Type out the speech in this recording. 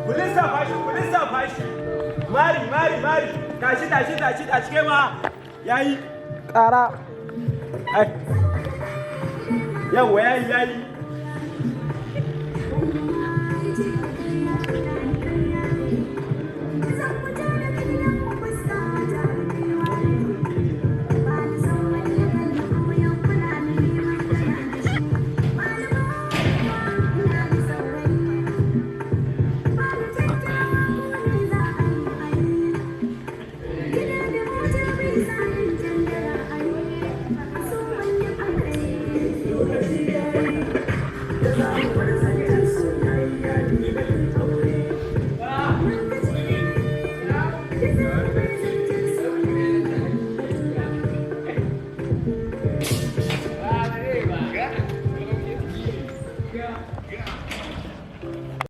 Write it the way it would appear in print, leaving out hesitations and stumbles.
Ku lissafa shi, ku lissafa shi. Mari, mari, mari. Tashi, tashi, tashi, tashi, kai ma. Yayi. Ƙara. Ai. Yawwa, yayi, yayi.